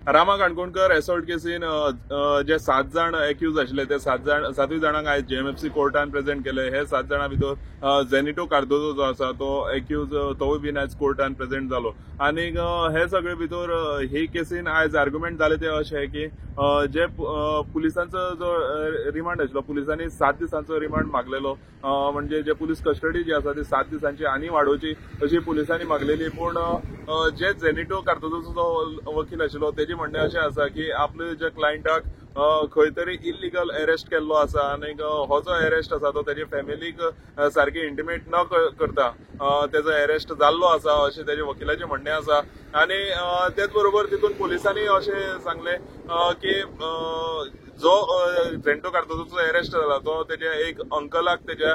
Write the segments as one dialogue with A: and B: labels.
A: रामा Kankonkar assault casein जे 7 जाण accused आशिल्ले ते 7 जाणांक आयज जेएमएफसी कोर्टान प्रेझेंट केले. हे 7 जाणां भितर जेनिटो कार्दोजो जो आसा तो एक्यूज तोवूय बीन आयज कोर्टान प्रेझेंट जालो. आनी हे सगळे भितर हे केसीन आयज आर्ग्युमेंट जाले ते अशें की जे पुलिसांचो जो रिमांड आशिल्लो, पुलिसांनी 7 दिसांचो रिमांड मागलेलो, म्हणजे जे पुलीस कस्टडी जी आसा ती 7 दिसांची आनी वाडोवची अशी पुलिसांनी मागलेली. पूण जे जेनिटो कार्दोजोचो जो वकील आशिल्लो तेजी म्हणणें अशें आसा की आपले जे क्लायंटाक खंय तरी इलिगल अरेस्ट केल्लो आसा आनी हो जो अरेस्ट आसा तो तेजे फॅमिलीक सारकी इंटिमेट न करता तेजो अरेस्ट जाल्लो आसा अशें तेजे वकिलाचें म्हणणें आसा. आनी तेच बरोबर तितून पुलिसांनी अशें सांगलें की जो जेनिटो कार्दोजोचो अरेस्ट जाला तो तेज्या एक अंकलाक तेज्या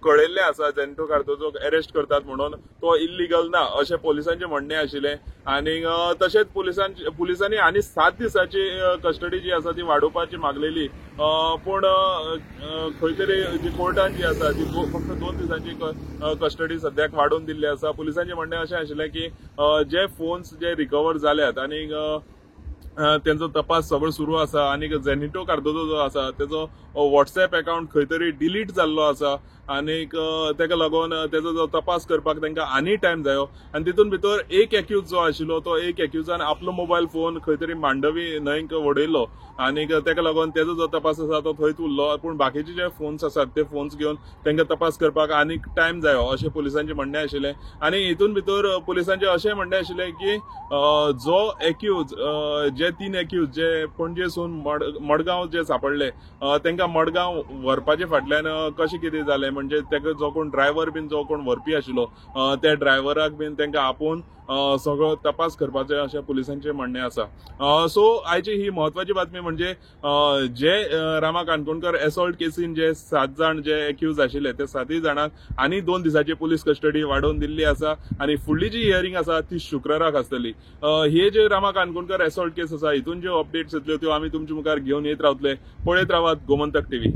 A: कळयल्लें आसा जेनिटो कार्दोजोक अरेस्ट करतात म्हणून, तो इल्लिगल ना अशें पोलिसांचें म्हणणें आशिल्लें. आनी तशेंच पुलिसांनी आनी 7 दिसांची कस्टडी जी आसा ती वाडोवपाची मागलेली, पूण खंय तरी जी कोर्टान जी आसा ती फक्त 2 दिसांची कस्टडी सद्याक वाडोवन दिल्ली आसा. पुलिसांचें म्हणणें अशें आशिल्लें की जे फोन्स जे रिकवर जाल्यात आनी तेंचो तपास सगळो सुरू आसा आनी जेनिटो कार्दोजो जो आसा तेजो वॉट्सएप अकाउंट खंय तरी डिलीट जाल्लो आसा आनी तेका लागून तेजो जो तपास करपाक तांकां आनी टायम जायो. आनी तितून भितर एक एक्यूज जो आशिल्लो तो एक एक्यूजान आपलो मोबायल फोन खंय तरी मांडवी न्हंयक वडयलो आनी तेका लागून तेजो जो तपास आसा तो थंयच उरलो. पूण बाकीचे जे फोन्स आसात ते फोन्स घेवन तांकां तपास करपाक आनीक टायम जायो अशें पुलिसांचें म्हणणें आशिल्लें. आनी हितून भितर पुलिसांचें अशें म्हणणें आशिल्लें की जो एक्यूज जे 3 एक्यूज जे पणजेसून मडगांव जे सापडले तांकां मडगांव व्हरपाचे फाटल्यान कशें कितें जालें, म्हणजे ताका जो कोण ड्रायव्हर बीन जो कोण व्हरपी आशिल्लो त्या ड्रायव्हराक बीन तांकां आपोवन सगळो तपास करपाचें अशें पुलिसांचें म्हणणें आसा. सो आयची ही म्हत्वाची बातमी म्हणजे जे रामा काणकोणकर एसॉल्ट केसीन जे 7 जाण जे एक्यूज आशिल्ले ते 7 जाणांक आनी 2 दिसांची पुलीस कस्टडी वाडोवन दिल्ली आसा आनी फुडली जी हियरींग आसा ती शुक्राराक आसतली. हे जे रामा काणकोणकर एसॉल्ट केस आसा हितून ज्यो अपडेट्स येतल्यो त्यो आमी तुमच्या मुखार घेवन येत रावतले. पळयत रावात गोमंतक टीव्ही.